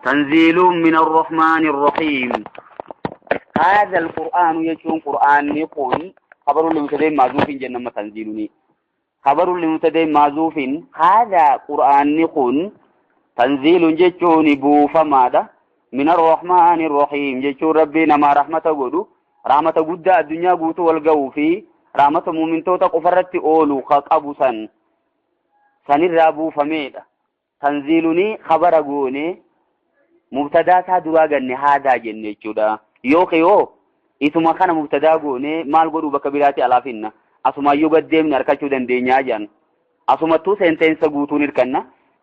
تنزيل من الرحمن الرحيم. هذا القرآن يجون قرآن يقول خبر لمبتدأ محذوف جنة تنزيلني خبر لمبتدأ محذوف. هذا قرآن يقول تنزيل جتون بوفمادا من الرحمن الرحيم جتون ربنا ما رحمة قدو رحمة قد الدنيا قوت والقو في رحمة مؤمن توتا قفرت أولو خقبو سن سنرى بوفميدا تنزيلني خبر قوني مبتدا سا درا غني هذا جنة جودا يوكيو isuma kana mubtadaa goone maal godhu bakka biraatti alaafinna asumayyuu gaddeemne harkachuu dandeenyaa jedhan asumattuu senteensa guutuun hirkanna.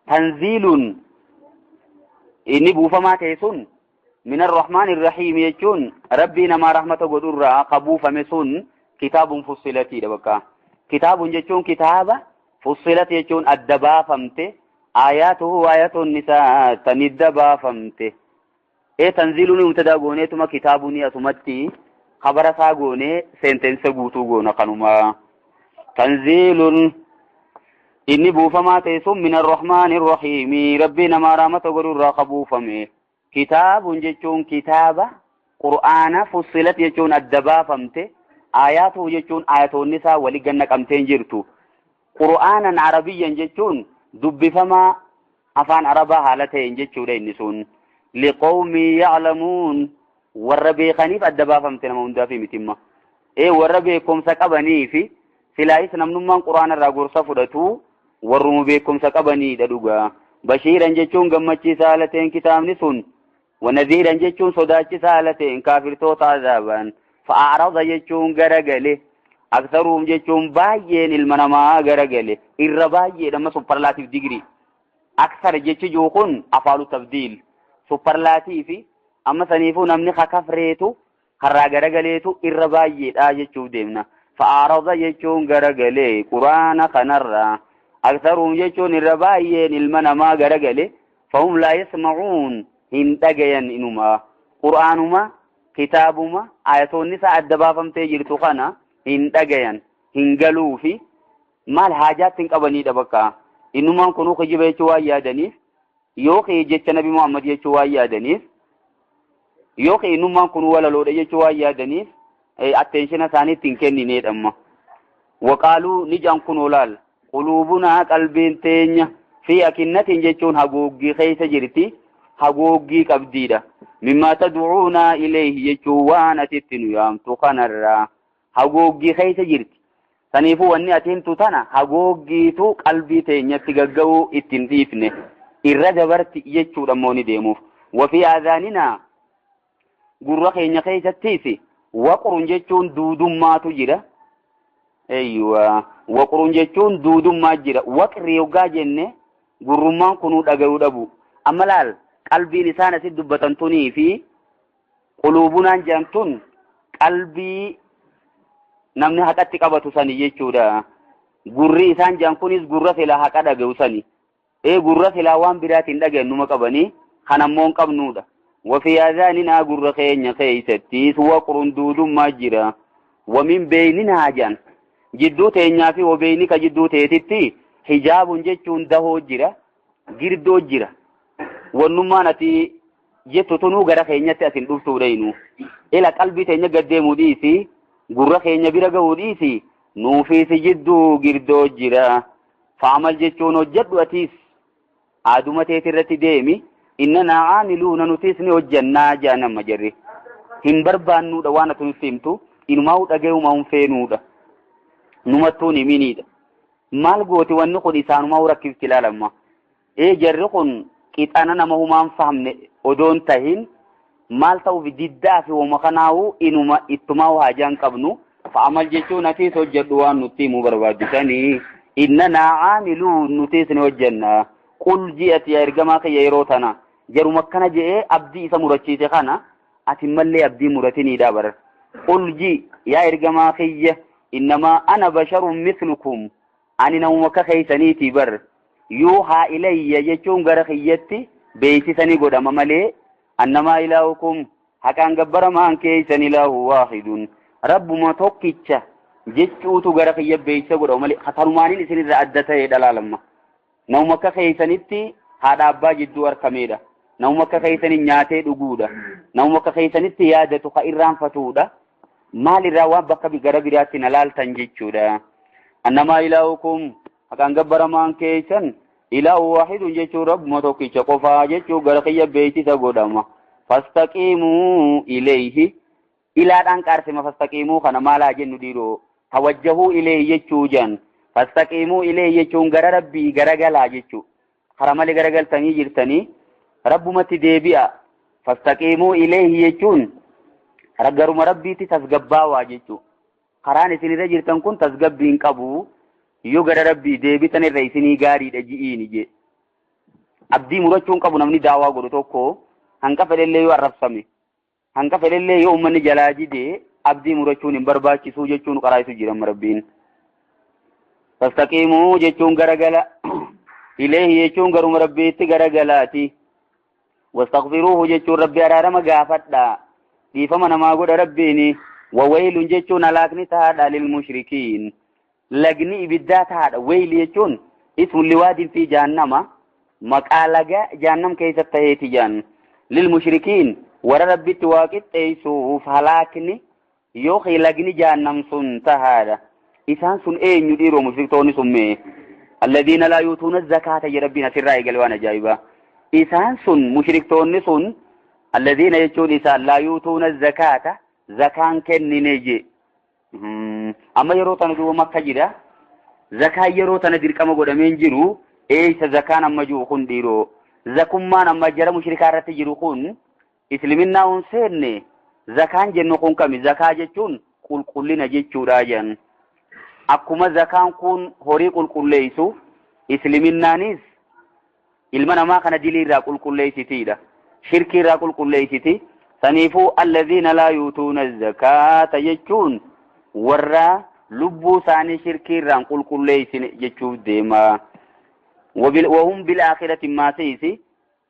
Tanziilun inni buufamaa ta'e sun min arrahmaan irrahiim jechuun rabbii namaa rahmata godhurraa ka buufame sun kitaabun fussilatiidha. Bakka kitaabun jechuun kitaaba fussilat jechuun adda baafamte aayaatuhu aayatoonni isaa tan idda baafamte. Ee tanziilun mubtadaa gooneetuma kitaabuni asumatti خبر ساغوني سنتنس غوتو غونا كانوما. تنزيل إني بوفما تيسم من الرحمن الرحيم ربنا ما رامت غرور قبوفمي. كتاب جچون كتابة قرآن فصلت جچون الدبا فمت آياته جچون آيات النساء ولغن قمتين جرتو قرآنا عربيا جچون دبفما أفان عربا حالتين جچون إنسون لقوم يعلمون warra beekaniif adda baafamte nama hundaa fi mitimma. Ee warra beekumsa qabanii fi silaayis namnummaan quraana irraa gorsa fudhatu warrumu beekumsa qabaniidha dhugaa. Bashiiran jechuun gammachiisaa haala ta'een kitaabni sun wanadhiiran jechuun sodaachisaa haala ta'een kaafirtoota azaabaan fa'aarada jechuun garagale aksaruum jechuun baay'een ilma namaa garagale irra baay'eedha amma superlaatiif digirii aksar jechi jiru kun afaalu tabdiil superlaatiifi amma saniifuu namni kakafreetu karraa garagaleetu irra baay'eedha jechuuf deemna. Fa'aarada jechuun garagalee quraana kanarraa aksaruum jechuun irra baay'een ilma namaa garagale fahum laa yasma'uun hin dhagayan inuma quraanuma kitaabuma ayatoonni isaa adda baafamtee jirtu kana hin dhagayan hin galuufi maal haajaatti hin qabaniidha bakka innumaan kunuu kijiba jechuu waan yaadaniif yookiin jecha nabi Muhammad jechuu waan yaadaniif yookiin innummaan kun walaloodha jechuu waan yaadaniif attenshina isaaniitti hin kennineedha amma. Waqaaluu ni jaan kun olaal quluubunaa qalbiin teenya fi akinnatin jechuun haguuggii keessa jirti haguuggii qabdiidha. Mimmaa tad'uunaa ilayhi jechuun waan ati itti nu yaamtu kanarraa haguuggii keessa jirti. Saniifuu wanni ati himtu tana haguuggiitu qalbii teenyatti gagga'uu ittiin dhiifne irra dabarti jechuudha immoo ni deemuuf. Wafii aadaaninaa gurra keenya keessattis waqrun jechuun duudummaatu jira. Eeyyuwa waqrun jechuun duudummaa jira. Waqri yoggaa jenne gurrummaan kunuu dhaga'uu dhabu. Amma laal qalbiin isaan asitti dubbatan tunii fi quluubunaan jedhan tun qalbii namni haqatti qabatu sani jechuudha. Gurri isaan jedhan kunis gurra silaa haqa dhaga'u sani. Ee gurra silaa waan biraatiin dhaga'an numa qabanii kan ammoo hin qabnuudha. وفي آذاننا قر خين خيستي وقر دود ما جرا ومن بيننا جان جدو تينيا في وبينك جدو تيتي حجاب جتون دهو جرا جردو جرا ونمانتي جتو تنو غرا خين تأسين دوفتو رينو إلى قلبي تينيا قديمو ديسي قر خين برقو ديسي نوفيس جدو جردو جرا فعمل جتون جدو أتيس عادو تيتي ديمي إننا عاملون نتيسني وجنا جانا مجري هم بربانو دوانا تنسيمتو إنما أجيو ما هم فينو دا نمتوني مني دا مال قوتي ونقل إسانو ما وركب تلالما إيه جرقون كيت أنا نما هم فهمني أدون تهين مال تو في جدة في ومخناو إنما إتماو هاجان قبنو فعمل جيشو نتيس وجدوان نتيمو بربادتني إننا عاملون نتيسني وجنا قل جئت يا إرجما كي يروتنا jaruma akkana je'ee abdii isa murachiise kana ati mallee abdii muratinii dabar. Qul ji yaa ergamaa kiyya innamaa ana basharun mislukum ani namuma akka keeysaniitii bar yuuhaa ilayya jechuun gara kiyyatti beeksisanii godhama malee annamaa ilaahukum haqaan gabbaramaan keeysan ilaahu waahidun rabbuma tokkicha jechuutu gara kiyya beeksisa godhama malee hatanumaaniin isinirra adda ta'ee dhalaalamma namuma akka keeysanitti haadha abbaa jidduu argameedha. Namuma akka keessanii nyaatee dhuguudha. Namuma akka keessanitti yaadatu ka irraanfatuudha. Maalirraa waan bakka gara biraatti na laaltan jechuudha. Annamaa ilaahukum haqaan gabbaramaan keessan ilaahu waahidun jechuun rabbuma tokkicha qofaa jechuu gara kiyya beeksisa godhama. Fastaqiimuu ilayhi ilaadhaan qaarsima fastaqiimuu kana maalaa jennu dhiiroo tawajjahuu ilayhi jechuu jan fastaqiimuu ilayhi jechuun gara rabbii garagalaa jechuu kara malee garagaltanii jirtanii rabbumatti deebi'a. Fastaqiimuu ilayhi jechuun garuma rabbiitti tasgabbaawaa jechuu karaan isin irra jirtan kun tasgabbii hin qabu yoo gara rabbii deebitan irra isinii gaariidha ji'iini je. Abdii murachuu hin qabu namni daawaa godhu tokko hanqa fedhellee yoo arrabsame hanqa fedhellee yoo uummanni jalaa jide abdii murachuun hin barbaachisu jechuun karaa isu jira rabbiin. Fastaqiimuu jechuun garagala ilayhi jechuun garuma rabbiitti garagalaati. Wastaghfiruuhu jechuun rabbi araarama gaafadha. Dhiifama namaa godha rabbiini. Wawaylun jechuun halaakni tahaadha lilmushrikiin. Lagni ibiddaa tahaadha. Wayli jechuun ismun liwaadin fi jahannama. Maqaa laga jahannam keessatti taheeti jaan. Lilmushrikiin warra rabbitti waa qixxeessuuf halaakni yookiin lagni jahannam sun tahaadha. Isaan sun eenyu dhiiroo mushriktoonni sun mee? Alladhiina laa yuutuuna zakaata jedha rabbiin asirraa eegale waan ajaa'ibaa. Isaan sun mushriktoonni sun alladhiina jechuun isaan laa yuutuuna zakaata zakaan kennine je. Amma yeroo tana duuba makka jira. Zakaan yeroo tana dirqama godhameen jiru eessa zakaan amma jiru kun dhiiroo. Zakummaan amma jara mushrikaa irratti jiru kun isliminnaa hin seenne zakaan jennu kun kami? Zakaa jechuun qulqullina jechuudha jedhan. Akkuma zakaan kun horii qulqulleessu isliminnaanis ilma namaa kana dilii irraa qulqulleessitiidha. Shirkii irraa qulqulleessiti. Saniifuu alladhiina laa yuutuuna zakaata jechuun warra lubbuu isaanii shirkii irraan qulqulleessine jechuuf deema. Wahum bilaakhirati maasiisi.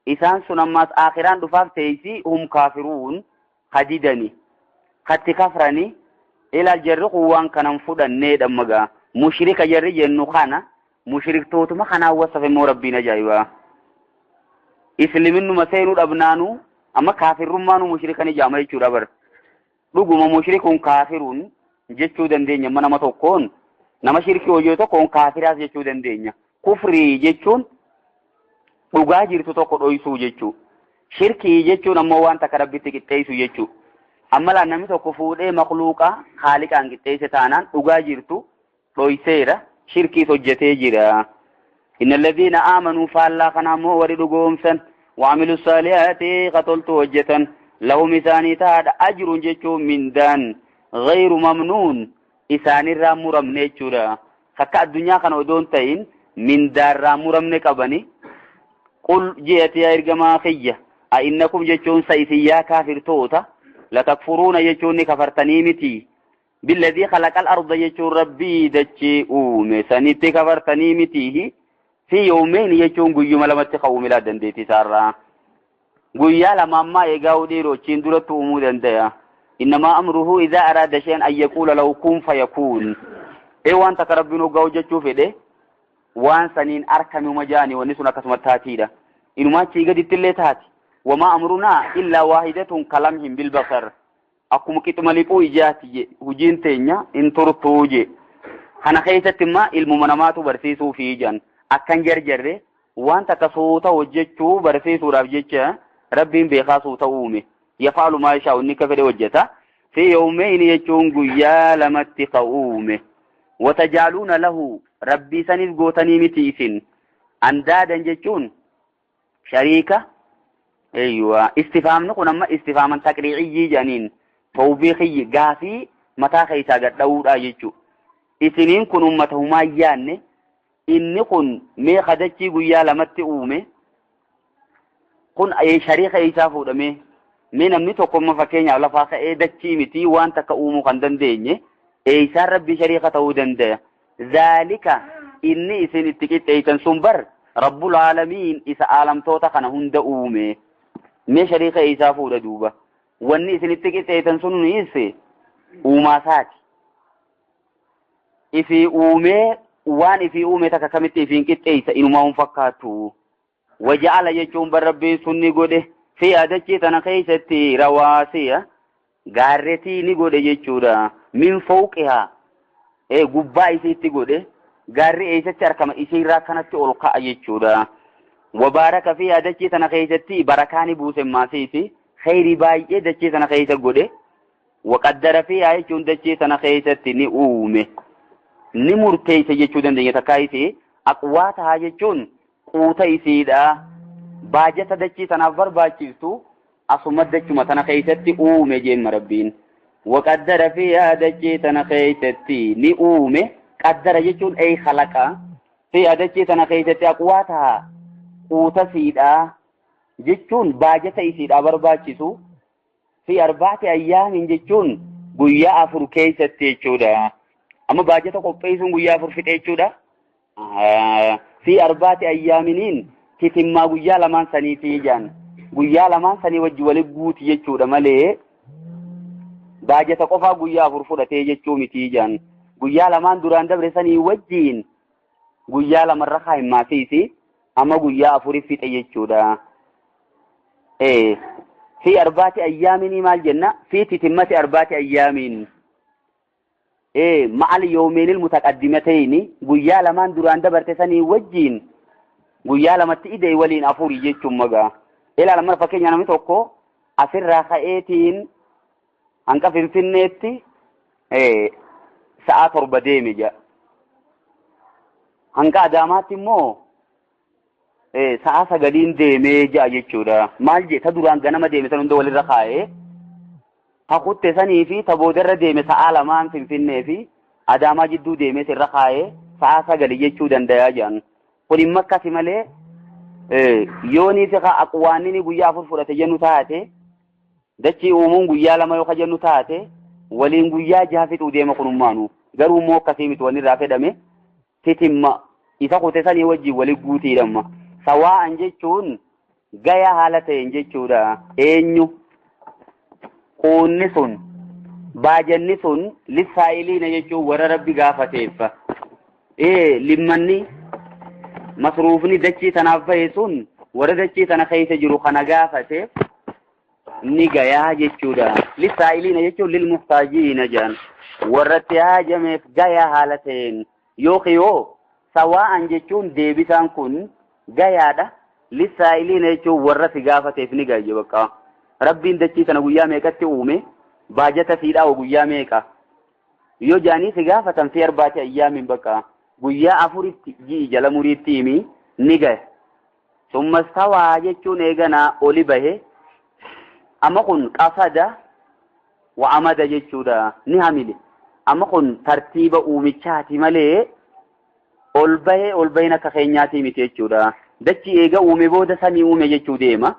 Isaan sun ammaas aakhiraan dhufaaf teessi hum kaafiruun hadidani. Katti kafrani ilaal jarri kun waan kanan fudhanneedha magaa. Mushrika jarri jennu kana mushriktootuma kanaan wasafe immoo rabbiin ajaa'ibaa. Isliminnuma seenuu dhabnaanuu amma kaafirrummaanuu mushrikan ijaama jechuudha bara. Dhuguma mushrikuun kaafiruun jechuu dandeenya amma nama tokkoon nama shirkii hojii tokkoon kaafiraas jechuu dandeenya. Kufrii jechuun dhugaa jirtu tokko dhoysuu jechuu. Shirkii jechuun ammoo waan takka rabbitti qixxeessu jechuu. Amma laan namni tokko fuudhee makluuqa haaliqaan qixxeesse taanaan dhugaa jirtu dhoyseera shirkiis hojjetee jira. Inna alladhiina aamanuu faallaa kana ammoo warri dhugoomsan waamilu saalihaati qatoltu hojjetan lahum isaanii tahaadha ajrun jechuun mindaan ghayru mamnuun isaanirraa muramne jechuudha. Akka addunyaa kana odoo hin ta'in mindaarraa muramne qabani. Qul ji'ati yaa ergamaa kiyya a innakum jechuun sa isin yaa kaafirtoota latakfuruuna jechuun ni kafartanii miti. Billadhii khalaqal arda jechuun rabbii dachee uume sanitti kafartanii miti. Fi yawmayn jechuun guyyuma lamatti ka'uu milaa dandeettii isaarraa. Guyyaa lama ammaa eegaa dhiiroo achiin duratti uumuu danda'a. Innamaa amruhu idhaa araada shay'an an yaquula lahu kun fayakuun. Waan takka rabbiin hoggaa hojjechuu fedhe waan saniin arkamuma jaani wanni sun akkasuma taatiidha. Inumaa achii gaditti illee taati. Wamaa amrunaa illaa waahidatun kalamhin bilbasar. Akkuma qixuma liphuu ijaati je hojiin teenya hin turtuu je. Kana keessatti immoo ilmuma namaatu barsiisuu fi jan akkan jarjarre waan takka suuta hojjechuu barsiisuudhaaf jecha rabbiin beekaa suuta uume. Yafaalu maa yashaa'u inni akka fedhe hojjeta. Fi yawmayni jechuun guyyaa lamatti ka uume. Watajaaluuna lahu rabbii saniif gootanii miti isin. Andaadan jechuun shariika. Eeywa istifaamni kun amma istifaaman taqriiciyyii jedhaniin tawbiiqiyyi gaafii mataa keessaa gad dha'uudha jechuudha. Isiniin kun uummata humaa hin yaanne inni kun mee kadachii guyyaa lamatti uume kun shariika isaa fuudhame mee namni tokko amma fakkeenyaaf lafaa ka'ee dachii miti waan takka uumuu kan dandeenye eeysaan rabbii shariika ta'uu danda'a. Zaalika inni isin itti qixxeeysan sun bar rabbul aalamiin isa aalamtoota kana hunda uume. Mee shariika isaa fuudha duuba. Wanni isin itti qixxeeysan sun uumaasaati. Ifii uumee waan ifii uume takka kamitti ifiin qixxeeysa inumaa hin fakkaatu. Waja'ala jechuun bar Rabbiin sun ni godhe fiihaa dachii tana keeysatti rawaasiya gaarretii ni godhe jechuudha. Min fawqihaa gubbaa isiitti godhe, gaarri eessatti argama? Isiirraa kanatti ol ka'a jechuudha. Wabaaraka fiihaa dachii tana keessatti barakaa ni buuse maasiisi kheyrii baay'ee dachii tana keessa godhe. Waqaddara fiihaa jechuun dachii tana keessatti ni uume, ni murteesse jechuu dandeenya. Takkaa isii aqwaatahaa jechuun quuta isiidha, baajata dachii tanaaf barbaachiftu asuma dachuma tana keessatti uume jeemma Rabbiin. Waqaddara fiihaa dachii tana keessatti ni uume. Qaddara jechuun ey khalaqa fiihaa dachii tana keessatti aqwaatahaa quuta siidha jechuun baajata isiidha barbaachisu. Fi arbaati ayyaamin jechuun guyyaa 4 keessatti jechuudha. Amma baajata qopheessuun guyyaa 4 fixe jechuudha. Fi arbaati ayyaaminiin titimmaa guyyaa lamaan saniitii jaan. Guyyaa lamaan sanii wajji wali guuti jechuudha malee baajata qofaa guyyaa 4 fudhatee jechuu mitii jaan. Guyyaa lamaan duraan dabre sanii wajjiin guyyaa lamarra kaa'immaasiisi amma guyyaa 4 fixe jechuudha. Fi arbaati ayyaaminii maal jenna? Fi titimmati arbaati ayyaamiin. Ma'al yoomeenil mutaqaddimatayni guyyaa lamaan duraan dabarte sanii wajjiin guyyaa lamatti idee waliin 4 jechuun magaa. Ilaala mana fakkeenya namni tokko asirraa ka'eetiin hanqa Finfinneetti sa'a 7 deeme jedha. Hanqa Adaamaatti immoo sa'a 9 deemee ja'a jechuudha. Maal jee ta duraan ganama deeme san hunda walirra kaa'ee ta kutte sanii fi ta boodarra deeme sa'a 2 Finfinnee fi Adaamaa jidduu deemee sirra kaa'ee sa'a 9 jechuu danda'a jedhan. Kun hin makkasi malee yoonii fi aqwaanni guyyaa 4 fudhate jennu taate dachii uumuun guyyaa 2 yoo jennu taate waliin guyyaa 6 fixuu deema kunummaanu. Garuu immoo akkasii miti wanni irraa fedhame titimma isa kute sanii wajjin wali guutiidhamma. Sawaa'an jechuun gaya haala ta'een jechuudha. Eenyu quunni sun baajanni sun lissaa'iliina jechuun warra Rabbi gaafateeffa. Limmanni masruufni dachii tanaaf bahe sun warra dachii tana keessa jiru kana gaafateef ni gayaa jechuudha. Lissaa'iliina jechuun lilmuhtaajiina jedhan warratti haajameef gayaa haala ta'een yookiin yoo sawaa'an jechuun deebisaan kun gayaadha. Lissaa'iliina jechuun warra si gaafateef ni gaye bakka. Rabbiin dachii tana guyyaa meeqatti uume? Baajata siidhaa hoo guyyaa meeqa? Yoo jaanii si gaafatan fi arbaati ayyaamin bakka. Guyyaa 4tti ji'i jala muriitti himi ni gaye. Summa stawaa jechuun eeganaa oli bahe. Amma kun qasada wa amada jechuudha ni hamile. Amma kun tartiiba uumichaati malee ol bahe ol bahin akka keenyaatii miti jechuudha. Dachii eega uume booda samii uume jechuu deema.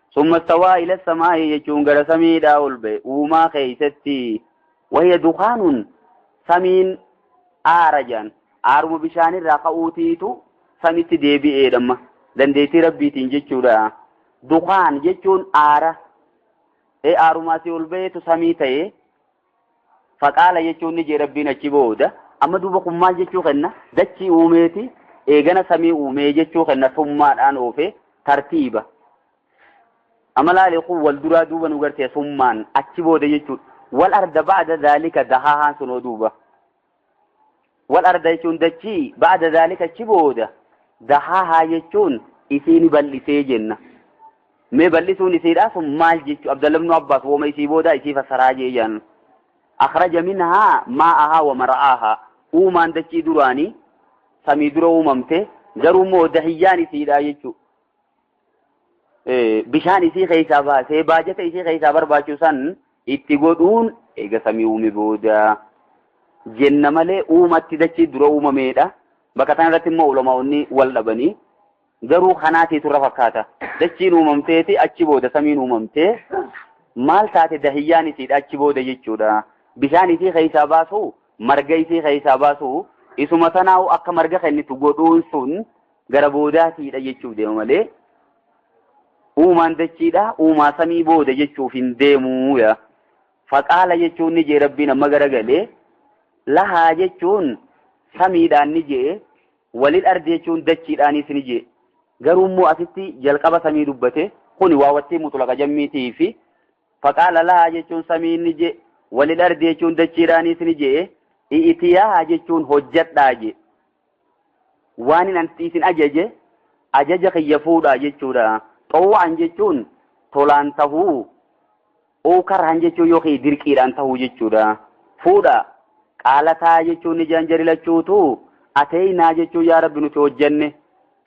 Summa stawaa ila samaa'i jechuun gara samiidhaa ol bahe uumaa keeysatti. Wahiya dukaanun samiin aara jedhan. Aaruma bishaanirraa ka'uutiitu samitti deebi'eedhamma. Dandeettii Rabbiitiin jechuudha. Dukaan jechuun aara. Aaruma asii ol baheetu samii ta'e. Faqaala jechuun ni jee Rabbiin achi booda. Amma duuba kun maal jechuu kenna? Dachii uumeeti eegana samii uumee jechuu kenna summaadhaan oofe tartiiba. Amma laali kun wal duraa duuba nu gartee summaan achi booda jechuudha. Wal arda ba'da dhaalika dahaahaan sunoo duuba. Wal arda jechuun dachii ba'da dhaalika achi booda dahaahaa jechuun isii ni bal'isee jenna. Mee bal'isuun isiidhaa sun maal jechuu? Abdallah ibn Abbaas wooma isii booda isii fassaraa jee jedhan. Akhraja minhaa maa'ahaa wa mar'aahaa. Uumaan dachii duraanii samii dura uumamte garuu immoo dahiyyaan isiidhaa jechuu. Bishaan isii keessaa baasee baajata isii keessaa barbaachisu san itti godhuun eega samii uume booda jenna malee uumatti dachii dura uumameedha. Bakka kana irratti immoo ulamaa'onni wal dhabanii garuu kanaatiitu irra fakkaata. Dachiin uumamteeti achi booda samiin uumamtee maal taate dahiyyaan isiidha achi booda jechuudha. Bishaan isii keessaa baasu marga isii keessaa baasu isuma sanaa'u akka marga kennitu godhuun sun gara boodaatiidha jechuuf deema malee uumaan dachiidha uumaa samii booda jechuuf hin deemuu yaa. Faqaala jechuun ni jee Rabbiin amma garagalee lahaa jechuun samiidhaan ni jee walil ardi jechuun dachiidhaanis ni jee. Garuu immoo asitti jalqaba samii dubbate kuni waawattii mutlaqa jammiitii fi faqaala lahaa jechuun samiin ni je walil ardi jechuun dachiidhaanis ni jee i'tiyaa jechuun hojjadhaa je waan hin isin ajaje ajaja kiyya fuudhaa jechuudha. Xowwa'an jechuun tolaan tahuu ookarhaan jechuun yookiin dirqiidhaan tahuu jechuudha. Fuudha qaalataa jechuun ni jaan lachuutu ateeynaa jechuun yaa rabbi nuti hojjenne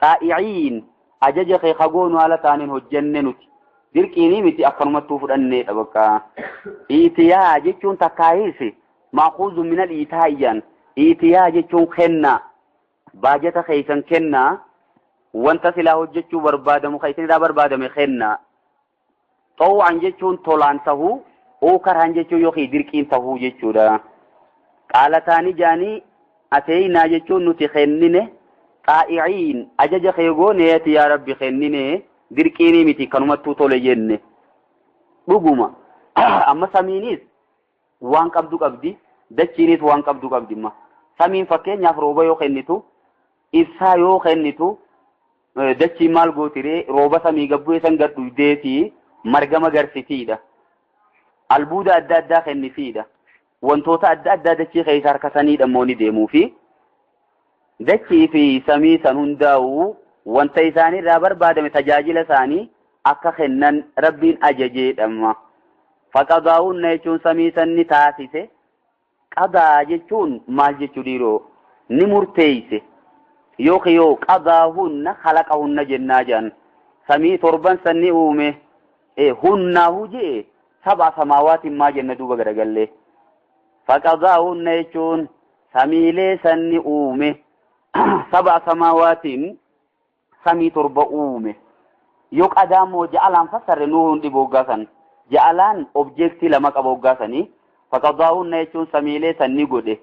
xaa'iciin ajaja kee kagoonu haala taaniin hojjenne nuti dirqiinii miti akkanumattuu fudhanneedha bakka. Iitiyaa jechuun takkaayis maakuuzu minal iitaayyaan iitiyaa jechuun kennaa baajata keeysan kennaa wanta silaa hojjechuu barbaadamu ka isinirraa barbaadame kennaa. Xowwaan jechuun tolaan tahuu ookarhaan jechuun yookiin dirqiin tahuu jechuudha. Qaalataani jaanii ateeynaa jechuun nuti kennine xaa'iciin ajaja kee gooneeti yaa rabbi kennine dirqiinii miti kanumattuu tole jenne. Dhuguma amma samiinis waan qabdu qabdi dachiinis waan qabdu qabdi amma samiin fakkeenyaaf rooba yoo kennitu ibsaa yoo kennitu dachiin maal gootiree rooba samii gabbuu san gad dhugdeetii marga magarsitiidha. Albuuda adda addaa kennitiidha. Wantoota adda addaa dachii keessa harkasaniidha immoo ni deemuufi dachii fi samii san hundaa'u wanta isaanirraa barbaadame tajaajila isaanii akka kennan rabbiin ajajeedha. Faqadaa'unna jechuun samii san ni taasise. Qadaa jechuun maal jechuu dhiiroo ni murteeyse yookiin yoo qadaahunna khalaqahunna jennaa jedhan samii torban san ni uume hunnaahu jee sab'a samaawaatiin maa jenna duuba garagallee. Faqadaahunna jechuun samiilee san ni uume sab'a samaawaatiin samii torba uume yoo qadaa immoo ja'alaan fassarre nuu hundi boggaasan ja'alaan objektii lama qaba hoggaasanii faqadaahunna jechuun samiilee san ni godhe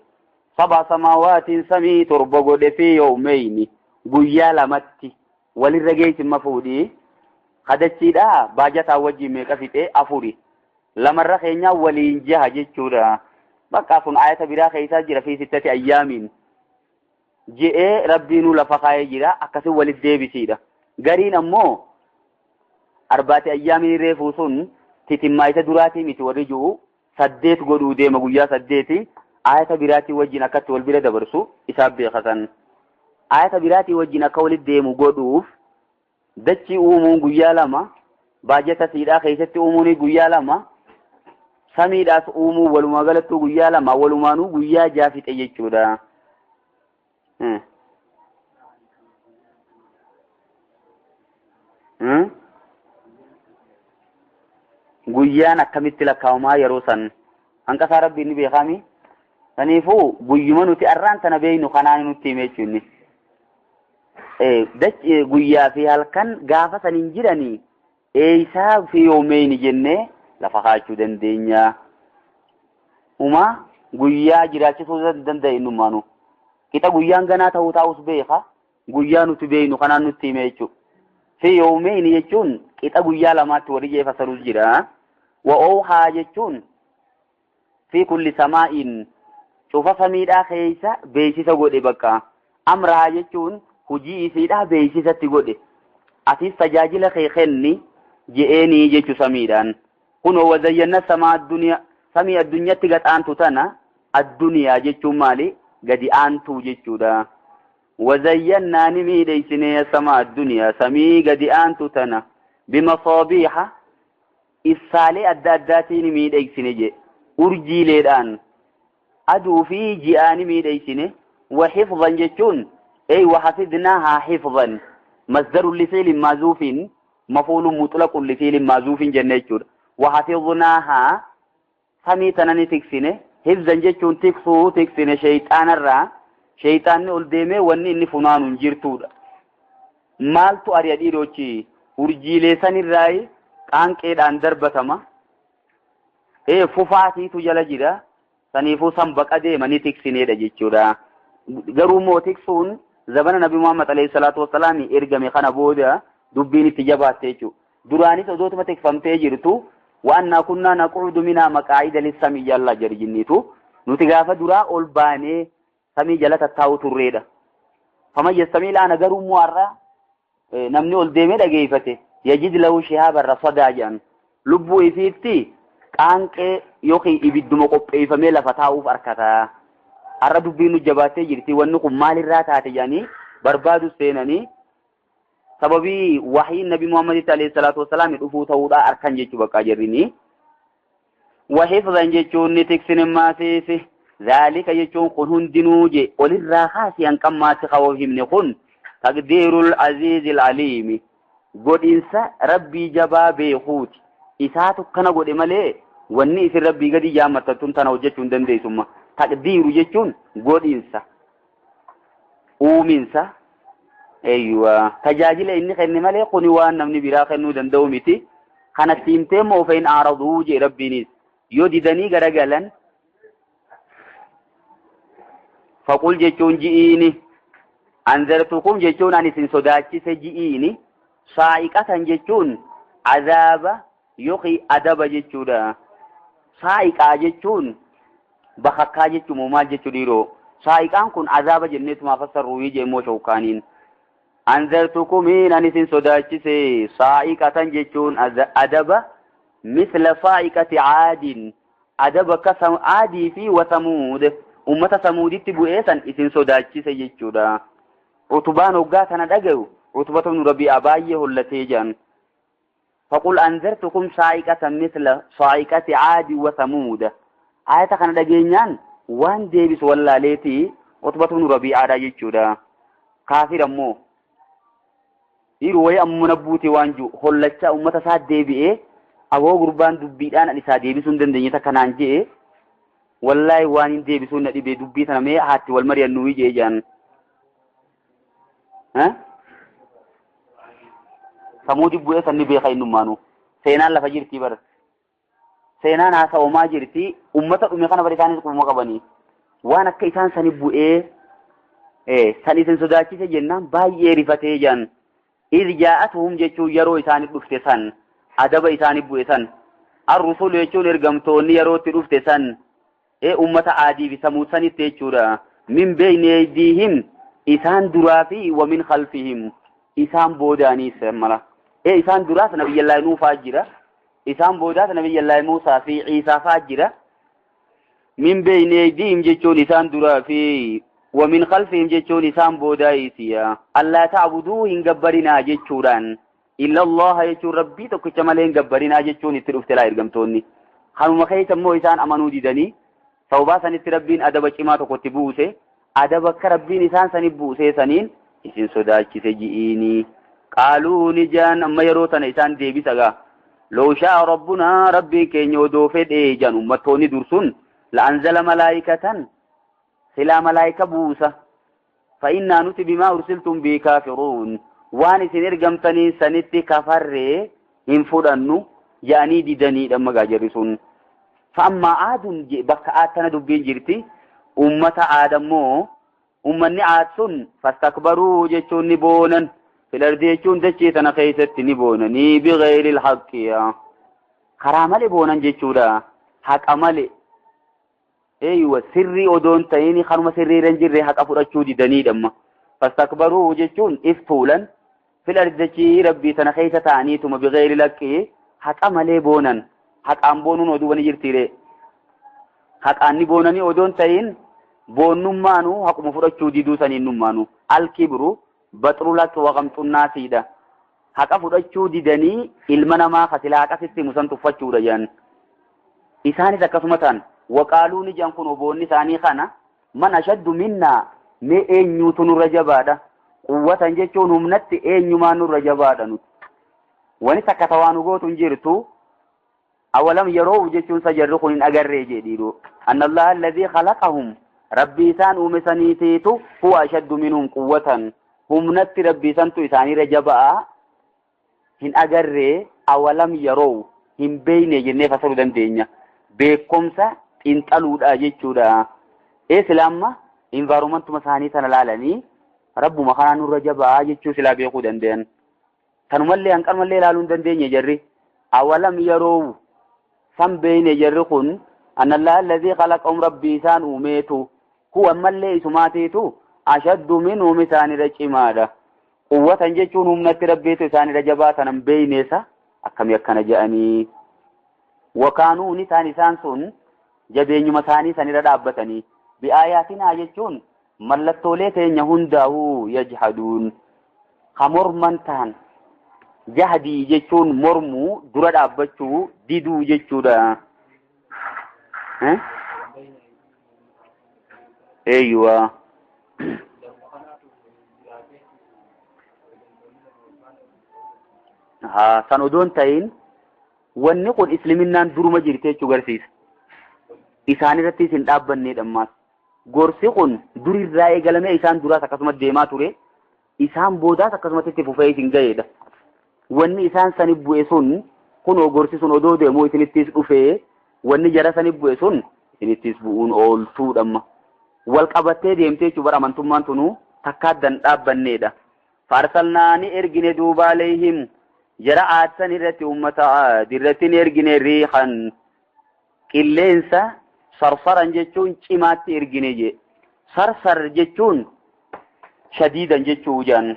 sab'a samaawaatiin samii torba godhe fi yawmayni guyyaa lamatti walirra geessimma fuudhii kadachiidha baajataa wajjin meeqa fixee afuri lamarra keenyaa waliin jaha jechuudha. Bakka sun ayata biraa keessaa jira fi sittati ayyaamiin je'ee rabbiinuu lafa kaayee jira akkasii walit deebisiidha. Gariin ammoo arbaati ayyaamiin reefuu sun titimmaa isa duraatii miti warri jiru 8 godhuu deema guyyaa 8 ayata biraatii wajjin akkatti wal bira dabarsu isaaf beekatan. Ayata biraatii wajjin akka walit deemu godhuuf dachii uumuun guyyaa 2 baajata siidhaa keessatti uumuun guyyaa 2 samiidhaas uumuu walumaa galattuu guyyaa 2 walumaanuu guyyaa 6 fixe jechuudha. Guyyaan akkamitti lakkaa'amaa yeroo san hanqasaa rabbiin ni beekami. Saniifuu guyyuma nuti arraan tana beeknu kanaan nutti hime jechuun. Guyyaa fi halkan gaafa san hin jiranii eeysaa fi yoomeyni jennee lafa kaachuu dandeenya. Uma guyyaa jiraachisuu danda'e innumaanu. Qixa guyyaan ganaa ta'uu taa'us beeka guyyaa nuti beeknu kanaan nutti hime jechuudha. Fi yoomeyni jechuun qixa guyyaa lamaatti warri jee fasaruus jira. Wa oohaa jechuun fi kulli samaa'in cufa samiidhaa keessa beeksisa godhe bakka. Amraa jechuun hojii isiidhaa beeksisatti godhe. Atis tajaajila kee kenni je'eenii jechuu samiidhaan. Kunoo wazayyanna samaa addunyaa samii addunyaatti gad aantu tana addunyaa jechuun maali? Gadi aantuu jechuudha. Wazayyannaa ni miidheysinee samaa addunyaa samii gadi aantu tana bimasaabiiha ibsaalee adda addaatiin ni miidheysine je urjiileedhaan aduu fi ji'aa ni miidheysine. Wa hifdhan jechuun ey wa hafidnaahaa hifdhan masdarun lifiilin maazuufin mafuulun mutlaqun lifiilin maazuufin jenne jechuudha. Wa hafidnaahaa samii tana ni tiksine hifzan jechuun tiksuu tiksine shayxaanarraa shayxaanni ol deemee wanni inni funaanu hin jirtuudha. Maaltu ari'a dhiirochi urjiilee sanirraa qaanqeedhaan darbatama. Fufaatiitu jala jira saniifuu san baqa deemanii tiksineedha jechuudha. Garuu immoo tiksuun zabana Nabi Muhammad alayhi salaatu wassalaam ergame kana booda dubbiin itti jabaatte jechuudha. Duraanis odootuma tikfamtee jirtu وأنا كنا نقعد منها مقاعد للسمي يلا جرجنيتو nuti gaafa duraa ol baanee samii jala tattaa'u turreedha. Faman yastami laana garuu immoo har'a Namni ol deemee dhageeffate yajid lahu shihaaban rasadaa jedhan. Lubbuu isiitti qaanqee yookiin ibidduma qopheeffamee lafa taa'uuf arkataa. Har'a dubbiin nu jabaattee jirti, wanni kun maalirraa taate jedhanii barbaadu seenanii sababii wahiin Nabi Muhammaditti alayhi salaatu wassalaam dhufuu ta'uudha arkan jechuu bakka jirrini. Wahifzan jechuun ni tiksin maasiisi. Zaalika jechuun kun hundinuu je olirraa kaasii hanqammaatti kawoo himne kun taqdiirul aziizil aliimi. Godhinsa Rabbii jabaa beekuuti. Isaatu kana godhe malee wanni isin Rabbii gadi jaammattattuun tana hojjechuu hin dandeessumma. Taqdiiru jechuun godhinsa, uuminsa, eeyyuwa tajaajila inni kenne malee kuni waan namni biraa kennuu danda'u miti. Kanatti himtee immoo of hin aaraduu jee Rabbiinis yoo didanii garagalan faqul jechuun ji'iini anzartukum jechuun ani isin sodaachise ji'iini saa'iqatan jechuun azaaba yookiin adaba jechuudha. Saa'iqaa jechuun bakakkaa jechuun maal jechuu dhiiroo? Saa'iqaan kun azaaba jenneetuma fassarruu jee immoo shawkaaniin. Anzartukumiin ani isin sodaachise saa'iqatan jechuun adaba misla saa'iqati caadin adaba akka aadii fi wasamuud ummata samuuditti bu'ee san isin sodaachise jechuudha. Utubaan hoggaa kana dhagayu Utubatu ibnu Rabii'a baay'ee hollatee jedhan. Faqul anzartukum saa'iqatan misla saa'iqati caadi wa samuuda. Ayata kana dhageenyaan waan deebisu wallaaleeti Utubatu ibnu Rabii'aadha jechuudha. Kaafir ammoo dhiiru wayii ammoo nabbuuti waan jiru hollachaa ummata isaa deebi'ee aboo gurbaan dubbiidhaan ani isaa deebisuu hin dandeenye takka naan je'e wallaahi waan hin deebisuu na dhibee dubbii tana mee haatti wal mari'annuu jee jedhan. Samuudi bu'ee sanni beeka innummaanuu. Seenaan lafa jirtii bara. Seenaan haasa'umaa jirti. Ummata dhume kana bara isaanis qubuma qabanii. Waan akka isaan sani bu'ee san isin sodaachise jennaan baay'ee rifatee jedhan. Iz jaa'atuhum jechuun yeroo isaanii dhufte san adaba isaanii bu'e san. Ar-rusul jechuun ergamtoonni yeroo itti dhufte san ummata aadii fi samuud sanitti jechuudha. Min beeyni aydiihim isaan duraa fi wa min khalfihim isaan boodaaniis mala. Isaan duraas Nabiyyallaahi Nuufaa jira. Isaan boodaas Nabiyyallaahi Muusaa fi Ciisaa faa jira. Min beeyni aydiihim jechuun isaan duraa fi wa min khalfihim jechuun isaan boodaayisiya. Allaa ta'buduu hin gabbarinaa jechuudhaan. Illa Allaha jechuun Rabbii tokkicha malee hin gabbarinaa jechuun itti dhufte laa ergamtoonni. Kanuma keessa immoo isaan amanuu didanii sababaa sanitti Rabbiin adaba cimaa tokkotti buuse. Adaba akka Rabbiin isaan sani buusee saniin isin sodaachise ji'iini. Qaaluu ni jaan amma yeroo tana isaan deebisa gaa. Law shaa'a rabbunaa Rabbiin keenya odoo fedhee jaan ummattoonni dursun la'anzala malaayikatan silaa malaayika buusa. Fa'innaa nuti bimaa ursiltum bii kaafiruun waan isin ergamtaniin sanitti kafarree hin fudhannu jedhanii didaniidha amma gaa jarri sun. Fa'ammaa aadun bakka aad tana dubbiin jirti. Ummata aad ammoo ummanni aad sun fastakbaruu jechuun ni boonan. Fil ardi jechuun dachee tana keessatti ni boonanii bighayril haqqi. Karaa malee boonan jechuudha. Haqa malee. Eeywa sirrii odoon ta'in kanuma sirrii irra hin jirre haqa fudhachuu didaniidha amma. Fastakbaruu jechuun if tuulan fil ardi dachii Rabbii tana keessa ta'aniituma bighayril haqqi haqa malee boonan. Haqaan boonuun oduu wani jirtiire. Haqaan ni boonanii odoon ta'in boonnummaanuu haquma fudhachuu diduu saniin nummaanuu. Al-kibru baxrul haqqi wa qamxunnaasiidha. Haqa fudhachuu didanii ilma namaa kasilaa haqa sitti himu san tuffachuudha jedhan. Isaanis akkasuma ta'an. Waqaaluu ni jedhan kun oboonni isaanii kana man ashaddu minnaa mee eenyuutu nurra jabaadha. Quwwatan jechuun humnatti eenyumaan nurra jabaadha nuti. Wani takka tawaa nu gootu hin jirtu. Awalam yeroo jechuun sa jarri kun hin agarree jedhiiru. Anna Allaha alladhii khalaqahum Rabbii isaan uume saniitiitu huwa ashaddu minhum quwwatan. Humnatti Rabbii santu isaaniirra jabaa hin agarree awalam yeroo hin beeyne jennee fasaruu dandeenya. Beekumsa xiinxaluudha jechuudha. Silaa amma environmentuma isaanii tana laalanii Rabbuma kanaa nurra jabaa jechuu silaa beekuu danda'an. Tanumallee hanqanumallee ilaaluu hin dandeenye jarri. Awalam yeroo san beeyne jarri kun anna Allaha alladhii khalaqahum Rabbii isaan uumeetu huwa ammallee isumaatiitu ashaddu minhum isaanirra cimaadha. Quwwatan jechuun humnatti rabbiitu isaanirra jabaa tanan beeyneesa akkamii akkana je'anii. Wakaanuun isaan isaan sun jabeenyuma isaanii sanirra dhaabbatanii. Bi'aayaatinaa jechuun mallattoolee teenya hundaa'uu yajhaduun. Ka morman tahan. Jahdii jechuun mormuu dura dhaabbachuu diduu jechuudha. Eeyyuwa. Haa san odoon ta'in wanni kun isliminnaan duruma jirti jechuu garsiisa. Isaan irratti isin dhaabbanneedha ammaas. Gorsi kun durirraa eegalamee isaan duraas akkasuma deemaa ture. Isaan boodaas akkasumatti itti fufee isin ga'eedha. Wanni isaan sani bu'e sun kunoo gorsi sun odoo deemuu isinittis dhufee wanni jara sani bu'e sun isinittis bu'uun ooltuudha amma. Wal qabattee deemtee jechuun bara amantummaan tunuu takka addan dhaabbanneedha. Faarsalnaa ni ergine duuba aleehim jara aadsan irratti uummata aad irratti ni ergine riihan qilleensa sarsaran jechuun cimaatti ergine je. Sarsar jechuun shadiidan jechuu jaan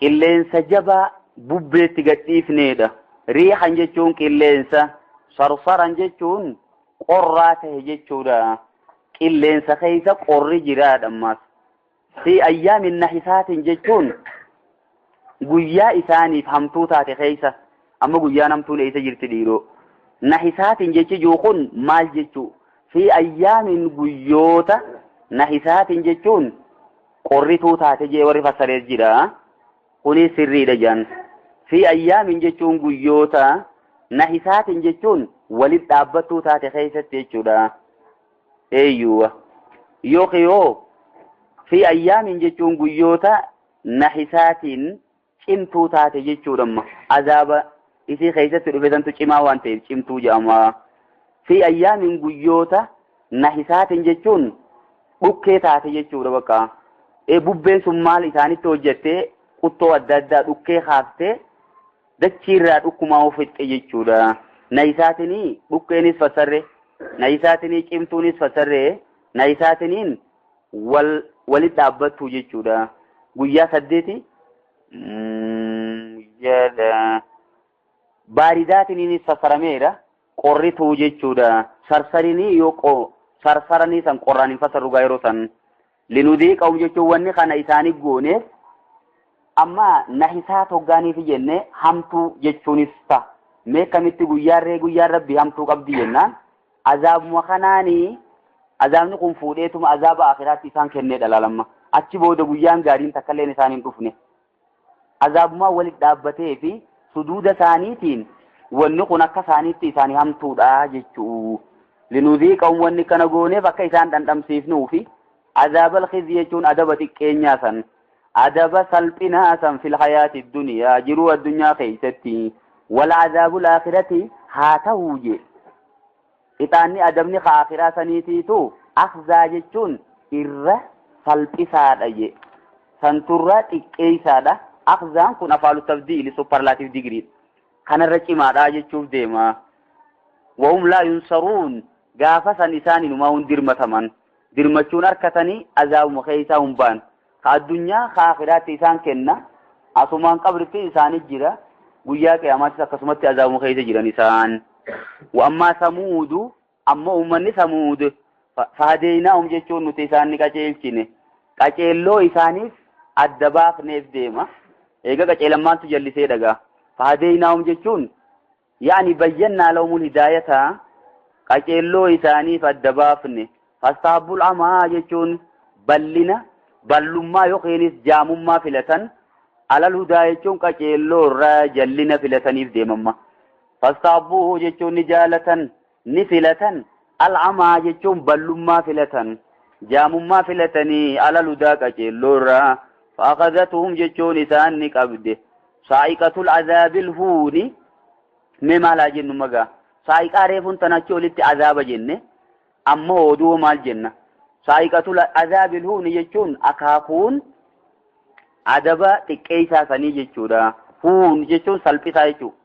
qilleensa jabaa bubbeetti gadhiifneedha. Riihan jechuun qilleensa, sarsaran jechuun qorraa ta'e jechuudha. Qilleensa keessa qorri jiraadha ammaas. Fi ayyaamin nahisaatin jechuun guyyaa isaaniif hamtuu taate keessa. Amma guyyaan hamtuun eessa jirti dhiiroo? Nahisaatin jechi jiru kun maal jechuu? Fi ayyaamin guyyoota nahisaatin jechuun qorrituu taate jee warri fassarees jira. Kuni sirriidha jaan. Fi ayyaamin jechuun guyyoota nahisaatin jechuun walit dhaabbattuu taate keessatti jechuudha. Eeyyuwa. Yookiin yoo fi ayyaamin jechuun guyyoota nahisaatiin cimtuu taate jechuudha amma. Azaaba isii keessatti dhufe santu cimaa waan ta'eef cimtuu jedhama. Fi ayyaamin guyyoota nahisaatiin jechuun dhukkee taate jechuudha bakka. Bubbeen sun maal isaanitti hojjettee quttoo adda addaa dhukkee kaaftee dachiirraa dhukkumaa of fixxe jechuudha. Nahisaatinii dhukkeenis fassarre, nahisaatinii cimtuunis fassarre, nahisaatiniin walit dhaabbattu jechuudha. Guyyaa 8 jedha. Baaridaatiniinis fassarameera. Qorrituu jechuudha. Sarsarinii yoo sarsaranii san qorraan hin fassarru gaa yeroo san. Linudiiqahum jechuun wanni kana isaanii gooneef amma nahisaa toggaaniif jenne hamtuu jechuunis ta'a. Mee kamitti guyyaarree guyyaan rabbi hamtuu qabdi jennaan azaabuma kanaanii azaabni kun fuudheetuma azaaba akhiraatti isaan kennee dhalaalamma. Achi booda guyyaan gaariin takkalleen isaan hin dhufne. Azaabumaa walit dhaabbatee fi suduuda isaaniitiin wanni kun akka isaaniitti isaanii hamtuudha jechuu. Linuziiqahum wanni kana gooneef akka isaan dhandhamsiifnuufi azaabal khizyi jechuun adaba xiqqeenyaa san. Adaba salphinaa san fil hayaati duniyaa jiruu addunyaa keessatti wal azaabul aakhirati haa ta'uu je. Ixaanni adabni akhiraa saniitiitu akhzaa jechuun irra salphisaadha je. Santurra xiqqeessaadha. Akhzaan kun afaalu tabdiili superlative degree kanarra cimaadha jechuuf deema. Wahum laa yunsaruun gaafa san isaan inumaa hun dirmataman. Dirmachuun harkatanii azaabuma keessaa hin ba'an. Ka addunyaa ka akhiraatti isaan kenna. Asumaan qabritti isaanii jira. Guyyaa qiyaamaattis akkasumatti azaabuma keessa jiran isaan. Wa ammaa samuudu amma uummanni samuud fahadeenaahum jechuun nuti isaan ni qajeelchine. Qajeelloo isaaniif adda baafneef deema. Eega qajeelammaantu jallisee dhagaa. Fahadeenaahum jechuun yaani bayyannaa lahumul hidaayata qajeelloo isaaniif adda baafne. Fastaabbul amaa jechuun ballina ballummaa yookiinis jaamummaa filatan. Alal hudaa jechuun qajeelloo irraa jallina filataniif deemamma. Fastaabbuu jechuun ni jaalatan ni filatan. Al'amaa jechuun ballummaa filatan jaamummaa filatanii alal hudaa qajeelloo irraa. Fa'aqadhatuhum jechuun isaan ni qabde. Saa'iqatul azaabil huuni mee maal haa jennu magaa? Saa'iqaa reefuun tanachi olitti azaaba jenne amma oduu maal jenna? Saa'iqatul azaabil huuni jechuun akaakuun adaba xiqqeessaa sanii jechuudha. Huun jechuun salphisaa jechuudha.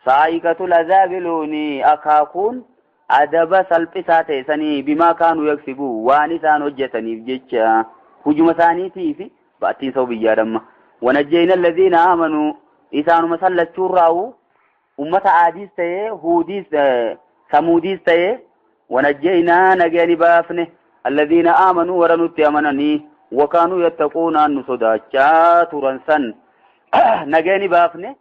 Saa'iqatul azaabil huuni akaakuun adaba salphisaa ta'e sanii bimaa kaanuu yaksibuu waan isaan hojjetaniif jecha hujuma isaaniitiif ba'attiin sa'u biyyaa dhamma. Wanajjayna alladhiina aamanuu isaanuma san lachuurraawu ummata aadiis ta'ee huudiis samuudiis ta'ee wanajjaynaa nagayani baafne alladhiina aamanuu warra nutti amananii wakaanuu yattaquuna nu sodaachaa turan san nagayani baafne.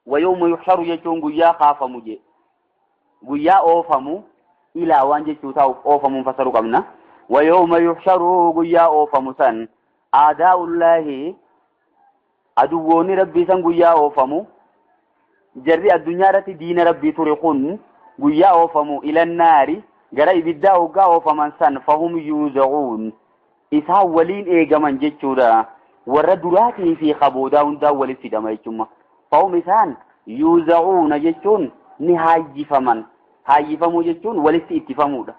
Wayawma yuhsharu jechuun guyyaa kaafamu je guyyaa oofamu ilaa waan jechuu taa'uuf oofamuun fasaru qabna. Wayawma yuhsharu guyyaa oofamu san aadaa'ullaahi aduwwoonni rabbii san guyyaa oofamu jarri addunyaa irratti diina rabbii ture kun guyyaa oofamu ilannaari gara ibiddaa hoggaa oofaman san fahum yuuzacuun isaan waliin eegaman jechuudha. Warra duraatii fi kaboodaa hundaa walitti hidhama jechuudha. Fahum isaan yuuzacuuna jechuun ni haayyifaman. Haayyifamuu jechuun walitti ittifamuudha.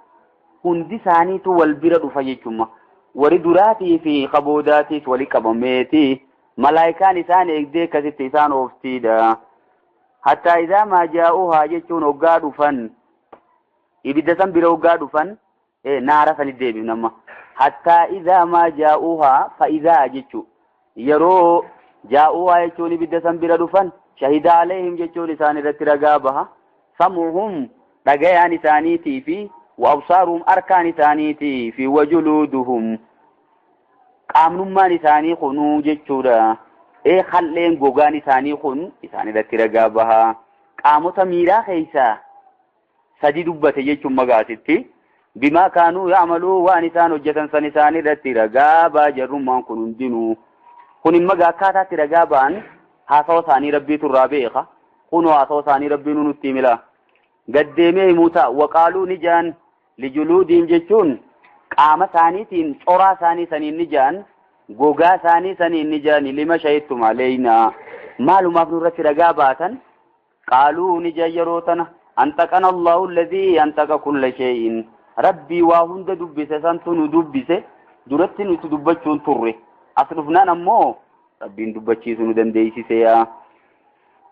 Hundi isaaniitu wal bira dhufa jechuudha. Warri duraatii fi kaboodaatiis wali qabameeti. Malaayikaan isaan eegdee akkasitti isaan ooftiidha. Hattaa idaa maa jaa'uhaa jechuun hoggaa dhufan ibidda san bira hoggaa dhufan naara sanit deebifna amma. Hattaa idaa maa jaa'uhaa fa'idaa jechuu yeroo jaa'uhaa jechuun ibidda san bira dhufan shahida alayhim jechuun isaan irratti ragaa baha. Sam'uhum dhagayaan isaaniitii fi wa absaaruhum arkaan isaaniitii fi wa juluuduhum qaamnummaan isaanii kunuu jechuudha. Halleen gogaan isaanii kun isaan irratti ragaa baha. Qaamota miiraa keessaa sadi dubbate jechuun magaasitti. Bimaa kaanuu ya'maluu waan isaan hojjetan san isaan irratti ragaa baha jarrummaan kun hundinuu. Kun immoo akkaataatti ragaa ba'an haasawa isaanii rabbiitu irraa beeka. Kunoo haasawa isaanii rabbiin nutti himila. Gaddeemee himuu ta'a. Waqaaluu ni ja'an lijuluudiin jechuun qaama isaaniitiin coraa isaanii saniin ni ja'an gogaa isaanii saniin ni ja'an lima shahidtum aleynaa maalumaaf nurratti ragaa baatan. Qaaluu ni ja'an yeroo tana antaqana Allahu alladhii antaqa kulla shay'in rabbii waa hunda dubbise santu nu dubbise duratti nuti dubbachuun turre as dhufnaan ammoo rabbiin dubbachiisu nu dandeessise yaa.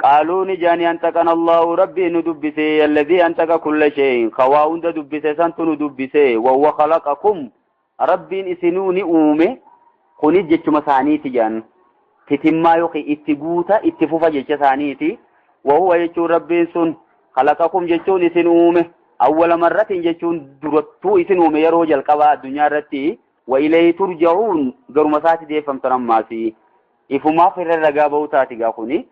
Qaaluu ni ja'an antaqana Allahu rabbii nu dubbise alladhii antaqa kulla shay'in ka waa hunda dubbise santu nu dubbise wa huwa khalaqakum rabbiin isinuu ni uume. Kunis jechuma isaaniiti jedhan titimmaa yookiin itti guuta itti fufa jecha isaaniiti. Wa huwa jechuun rabbiin sun khalaqakum jechuun isin uume awwala marratin jechuun durattuu isin uume yeroo jalqabaa addunyaa irratti wa ilayhi turja'uun garuma isaatti deeffamtan ammaasi ifumaaf irra ragaa ba'uu taati gaa kuni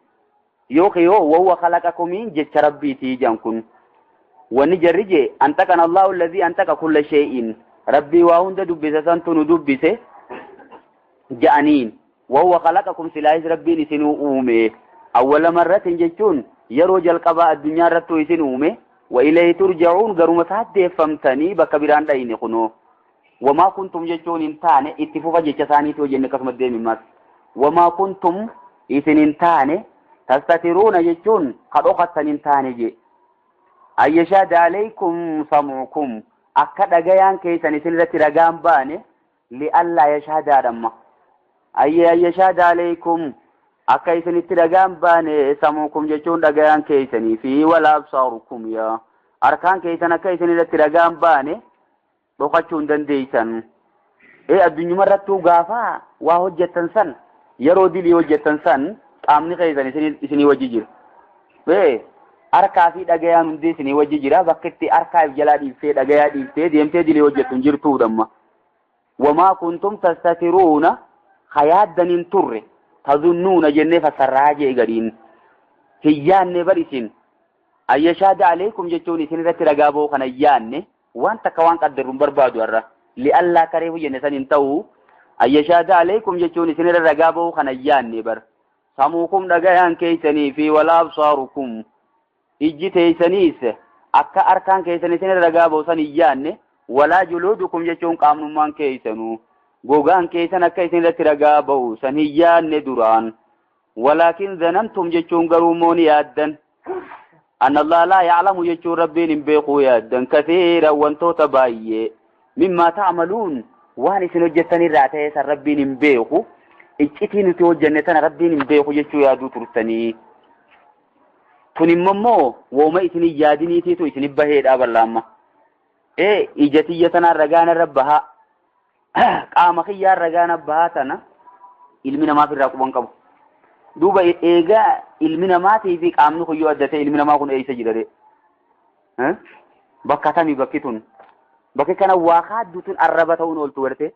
yookiin yoo wa huwa khalaqakumiin jecha rabbiiti jedhan kun wanni jarri jee antaqana Allahu alladhii antaqa kulla shay'in rabbii waa hunda dubbise santu nu dubbise ja'aniin wa huwa khalaqakum silaahis rabbiin isinuu uume awwala marratin jechuun yeroo jalqabaa addunyaa irrattuu isin uume wa ilayhi turja'uun garuma isaatti deeffamtanii bakka biraan dhayine kunoo. Wamaa kuntum jechuun hin taane itti fufa jecha isaaniitii hojjenne akkasuma deemimmas. Wamaa kuntum isin hin taane tastatiruuna jechuun ka dhokattan hin taane je. Ayyashaada alaykum sam'ukum akka dhagayaan keessan isin irratti ragaan baane li'allaa yashaadaadhamma. Ayyashaada alaykum akka isinitti ragaan baane sam'ukum jechuun dhagayaan keessanii fi wala absaarukum yaa harkaan keessan akka isin irratti ragaan baane dhokachuu hin dandeessan. Addunyuma irrattuu gaafa waa hojjettan san yeroo dilii hojjettan san qaamni keessan isinii wajji jira. Harkaa fi dhagayaan hundi isinii wajji jira. Bakka itti harkaa if jalaa dhiiftee dhagayaa dhiiftee deemtee dilii hojjettu hin jirtuudha. Wamaa kuntum tastatiruuna hayaaddan hin turre tazunnuuna jennee fassarraa jee gadiin hin yaanne bar isin ayyashaada alaykum jechuun isin irratti ragaa ba'uu kana hin yaanne waan takka waan qaddarru hin barbaadu har'a li'allaa kareefu jenne san hin ta'u ayyashaada alaykum jechuun isin irra ragaa ba'uu kana hin yaanne bar samuukum dhagayaan keessanii fi walaa absaarukum ijji teessaniis akka harkaan keessan isin irra ragaa ba'u san hin yaanne walaa juluudukum jechuun qaamnummaan keessanuu gogaan keessan akka isin irratti ragaa ba'u san hin yaanne duraan. Walaakin zanantum jechuun garuu immoo ni yaaddan anna Allaha laa ya'lamu jechuun rabbiin hin beekuu yaaddan kathiiran wantoota baay'ee mimmaa ta'maluun waan isin hojjettan irraa ta'e san rabbiin hin beeku iccitii nuti hojjenne tana rabbiin hin beeku jechuu yaaduu turtanii. Tun immoo wooma isin hin yaadiniitiitu isin baheedha bal'aamma. Ija tiyya tanaan ragaan irra bahaa qaama kiyyaan ragaan bahaa tana Ilmi namaaf irraa quban qabu. Duuba eegaa ilmi namaatii fi qaamni kun yoo adda ta'e ilmi namaa kun eessa jira ree? Bakka tamii bakki tun? Bakki kana waa kaaddu tun arraba ta'uun ooltu garte.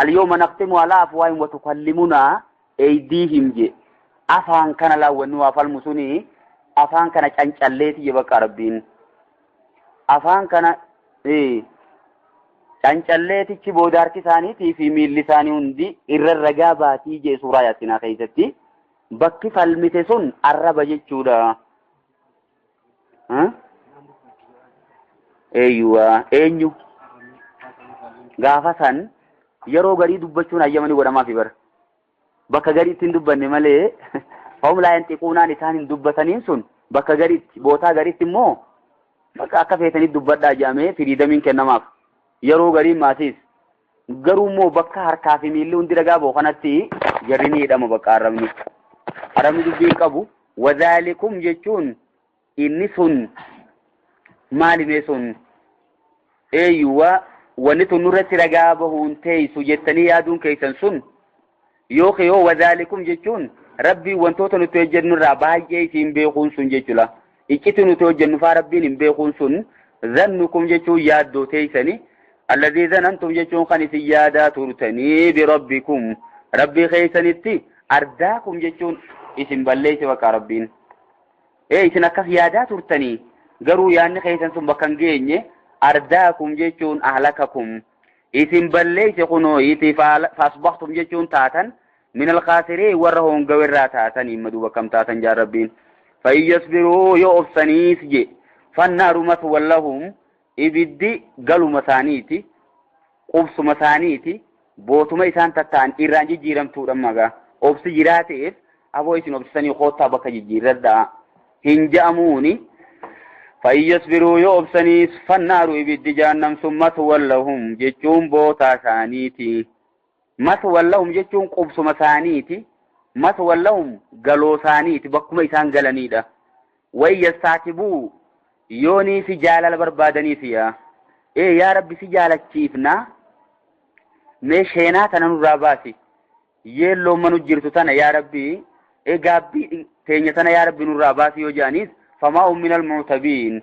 Al-yawma naqtimu alaa afwaahihim wa tukallimunaa aydiihim je. Afaan kana laawwanni waa falmu suni afaan kana cancalleeti je bakka Rabbiin. Afaan kana cancalleetichi booda harki isaaniitii fi miilli isaanii hundi irra ragaa baatii jee suuraa Yaasinaa keessatti. Bakki falmite sun arraba jechuudha. Eeyyuwa eenyu gaafa san yeroo garii dubbachuun hayyamanii godhamaafi bara. Bakka gariitti hin dubbanne malee fahum laa yanxiquunaan isaan hin dubbataniin sun bakka gariitti bootaa gariitti immoo bakka akka feetanitti dubbadhaa jedhamee firiidamiin kennamaaf. Yeroo gariin maasiis garuu immoo bakka harkaa fi miilli hundi ragaa ba'u kanatti jarri ni hidhama bakka arrabni. Arrabni dubbii hin qabu. Wadhaalikum jechuun inni sun maalimee sun eeyyuwa wanni tun nurratti ragaa bahuun teessu jettanii yaaduun keessan sun yookiin yoo wadhaalikum jechuun Rabbiin wantoota nuti hojjennu irraa baay'ee isiin beekuun sun jechuudha. Iccitii nuti hojjennu faa Rabbiin hin beekuun sun zannukum jechuun yaaddoo teessani. Alladhii zanantum jechuun kan isin yaadaa turtanii birabbikum Rabbii keessanitti ardaakum jechuun isin balleesse bakka Rabbiin. Ee isin akkas yaadaa turtanii garuu yaadni keessan sun bakka hin geenye ardaakum jechuun ahlakakum isin balleesse kunoo itti faasbahtum jechuun taatan min alkaasiree warra hongawe irraa taatan himma duuba akkam taatan jaa Rabbiin. Fayyasbiruu yoo obsaniis je fannaaru maswan lahum ibiddi galuma isaaniiti qubsuma isaaniiti bootuma isaan tattaan irraan jijjiiramtuudha magaa obsi jiraateef aboo isin obsisanii koottaa bakka jijjiirradhaa hin ja'amuuni. Fayyasbiruu yoo obsaniis fannaaru ibiddi jahannam sun maswan lahum jechuun bootaa isaaniiti. Maswan lahum jechuun qubsuma isaaniiti. Maswan lahum galoo isaaniiti bakkuma isaan galanidha. Wayyastaatibuu yoonii fi jaalala barbaadaniif yaa. Ee yaa Rabbi si jaalachiifna mee sheenaa tana nurraa baasi. Yeelloon manu jirtu tana yaa Rabbi ee gaabbii teenya tana yaa Rabbi nurraa baasi yoo jedhaniis famaa hum minal mu'tabiin.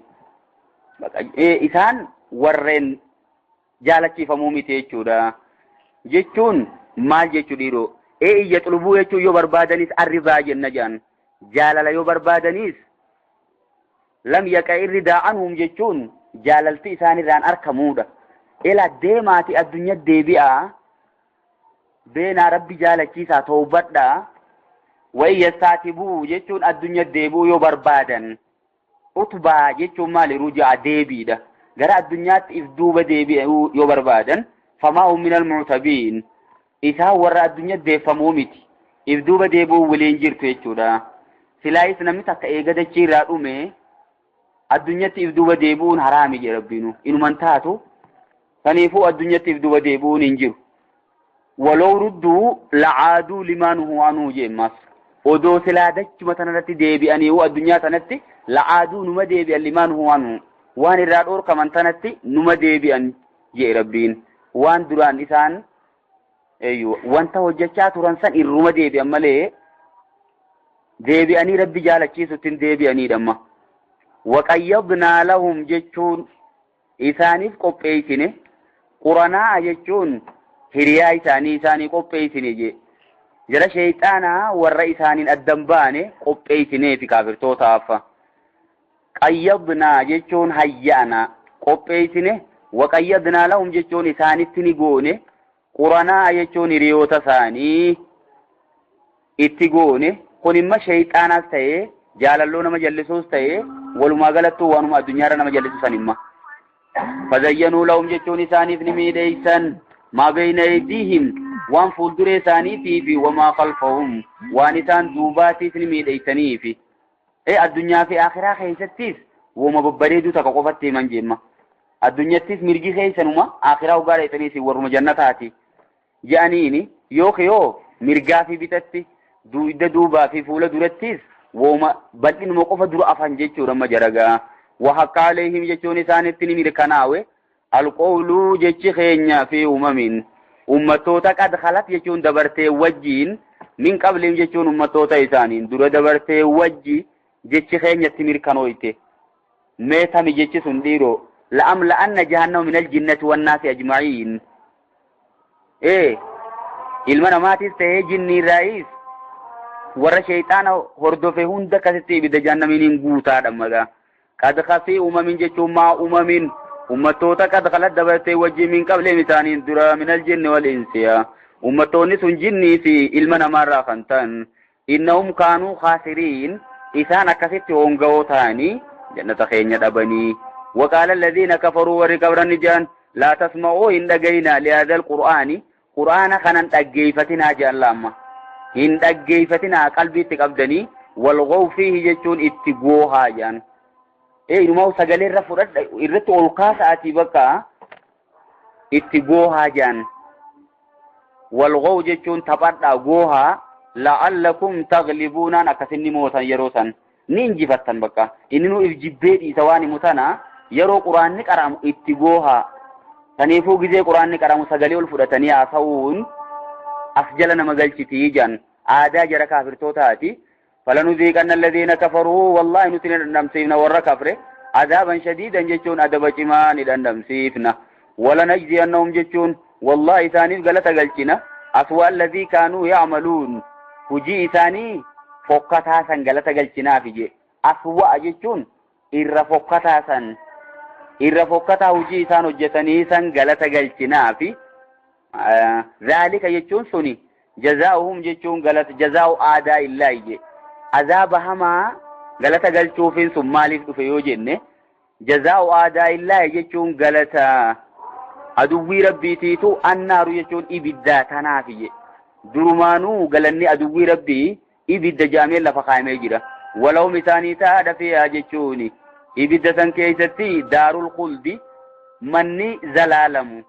Isaan warreen jaalachiifamuu miti jechuudha. Jechuun maal jechuu dhiiroo? Ee iyya xulubuu jechuun yoo barbaadanis arribaa jenna jedhan. Jaalala yoo barbaadanis lam yaqa irri daa'anhum jechuun jaalalti isaanirraan arkamuudha. Ela deemaati addunyaa deebi'aa beenaa Rabbi jaalachiisaa toobadhaa wayyastaatibuu jechuun addunyaa deebi'uu yoo barbaadan utubaa jechuun maali rujaa deebiidha. Gara addunyaatti if duuba deebi'uu yoo barbaadan famaa hum minal mu'tabiin isaan warra addunyaa deeffamuu miti if duuba deebi'uu waliin jirtu jechuudha. Silaayis namni takka eega dachii irraa dhume addunyatti if duuba deebi'uun haraami jedha Rabbiinu inuman taatu saniifuu addunyatti if duuba deebi'uun hin jiru. Waloo rudduu la'aaduu limaa nuhuu anuu jemmas odoo silaa dachuma tanarratti deebi'anii addunyaa tanatti la'aaduu numa deebi'an limaa nuhuu anuu waan irraa dhoorkaman tanatti numa deebi'an jee Rabbiin waan duraan isaan wanta hojjechaa turan san irruma deebi'an malee deebi'anii Rabbi jaalachiisutti hin deebi'aniidha amma. Waqayyadnaa lahum jechuun isaaniif qopheessine quranaa jechuun hiriyaa isaanii isaanii qopheessine je jara sheeyxaanaa warra isaaniin addan baane qopheessineefi kaafirtootaaf. Qayyadnaa jechuun hayyaana qopheessine waqayyadnaa lahum jechuun isaanitti ni goone quranaa jechuun hiriyoota isaanii itti goone kun imma sheeyxaanaas ta'ee jaalalloo nama jallisuus ta'ee walumaa galattuu waanuma addunyaarra nama jallisu san imma. Fazayyanuu lahum jechuun isaaniif ni miidheeysan maa bayna aydiihim waan fuulduree isaaniitii fi wamaa khalfahum waan isaan duubaatiif ni miidheeysaniifi. Ee addunyaa fi akhiraa keessattis wooma babbareeduu takka qofatti himan jemma. Addunyattis mirgi keessanuma akhiraa dhugaa dheessaniis warruma jannataati. Jedhaniini yookiin yoo mirgaa fi bitatti dugda duubaa fi fuula durattis wooma bal'inuma qofa dura afan jechuudha amma jaragaa. Wahaqqa aleehim jechuun isaanitti ni mirkanaawe. Alqawluu jechi keenya fi uumamin ummattoota qad khalat jechuun dabartee wajjiin min qabliin jechuun ummattoota isaaniin dura dabartee wajji jechi keenyatti mirkanooyte. Meetami jechi sun dhiiroo la'amla'anna jahannama minal jinnati wannaasi ajma'iin. Ee ilma namaatis ta'ee jinniirraayis warra shayxaana hordofe hunda akkasitti ibidda jahannamiin guutaadha magaa. Qad khafii uumamin jechuun maa uumamin ummattoota qad khalat dabartee wajjin min qableen isaaniin dura minal jinni wal insiya. Ummattoonni sun jinnii fi ilma namaarraa kan ta'an innahum kaanuu khaasiriin isaan akkasitti honga'oo ta'anii jannata keenya dhabanii. وقال الذين كفروا وركبرن جان لا تسمعوا إن دقينا لهذا القرآن قرآن خنن دقيفتنا جان لاما إن دقيفتنا قلبي تقبدني والغو فيه جتون اتقوها جان إيه نمو سقالي رفرد إرت ألقاس آتي بكا اتقوها جان والغو جتون تبرد قوها لعلكم تغلبون أكسني موتا يروسا نينجفتن بكا إننو إفجبيت إسواني متنا yeroo quraanni qaramu itti gooha saniifuu gizee quraanni qaramu sagalee ol fudhatanii haasa'uun as jala nama galchitii jan aadaa jara kaafirtootaati. Falanuziiqanna alladhiina kafaruu wallaahi nuti ni dhandhamsiifna warra kafre adaaban shadiidan jechuun adaba cimaa ni dhandhamsiifna. Walanajziyannahum jechuun wallaahi isaaniif galata galchina aswa alladhii kaanuu ya'maluun hujii isaanii fokkataa san galata galchinaafi je aswa jechuun irra fokkataa san irra fokkataa hojii isaan hojjetanii san galata galchinaafi. Zaalika jechuun suni jazaa'uhum jechuun galata jazaa'u aadaa illaahi je azaaba hamaa galata galchuufiin sun maaliif dhufe yoo jenne jazaa'u aadaa illaahi jechuun galata aduwwii rabbiitiitu annaaru jechuun ibiddaa tanaafi je durumaanuu galanni aduwwii rabbii ibidda jaamee lafa kaa'amee jira. Walahum isaanii taa'aadha fiihaa jechuuni ibidda san keessatti daarul khuldi manni zalaalamu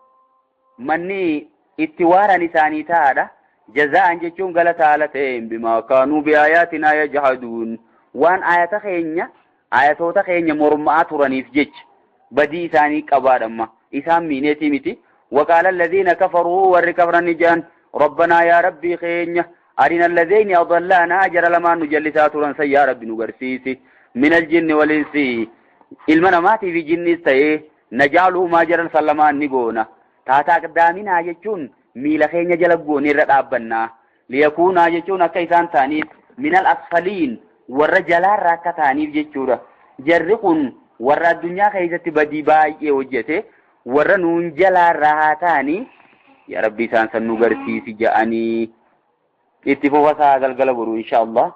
manni itti waaran isaanii taa'aadha. Jazaa'an jechuun galata haala ta'een bimaa kaanuu biaayaatinaa yajhaduun waan ayata keenya ayatoota keenya mormaa turaniif jecha badii isaanii qabaadhamma isaan miineetii miti. Waqaala alladhiina kafaruu warri kafran ni jedhan rabbanaa yaa rabbii keenya أرنا الذين أضلانا أجر لما نجلسات ورنسا يا رب نغرسيسي من الجن والإنس إلمنا ماتي في جن استيه نجعله ما جرى سلمان نقونا تاتا قدامنا يجون ميلا خين جلقون الرقابنا ليكون يجون كيسان تانيف من الأسفلين والرجلان راكتانيف جيشورا جرقون ور الدنيا خيزة بدي باي وجته ور نونجلا راهاتاني يا ربي سانسا نغرسيسي جاءني itti fufa isaa galgala boru insha Allah.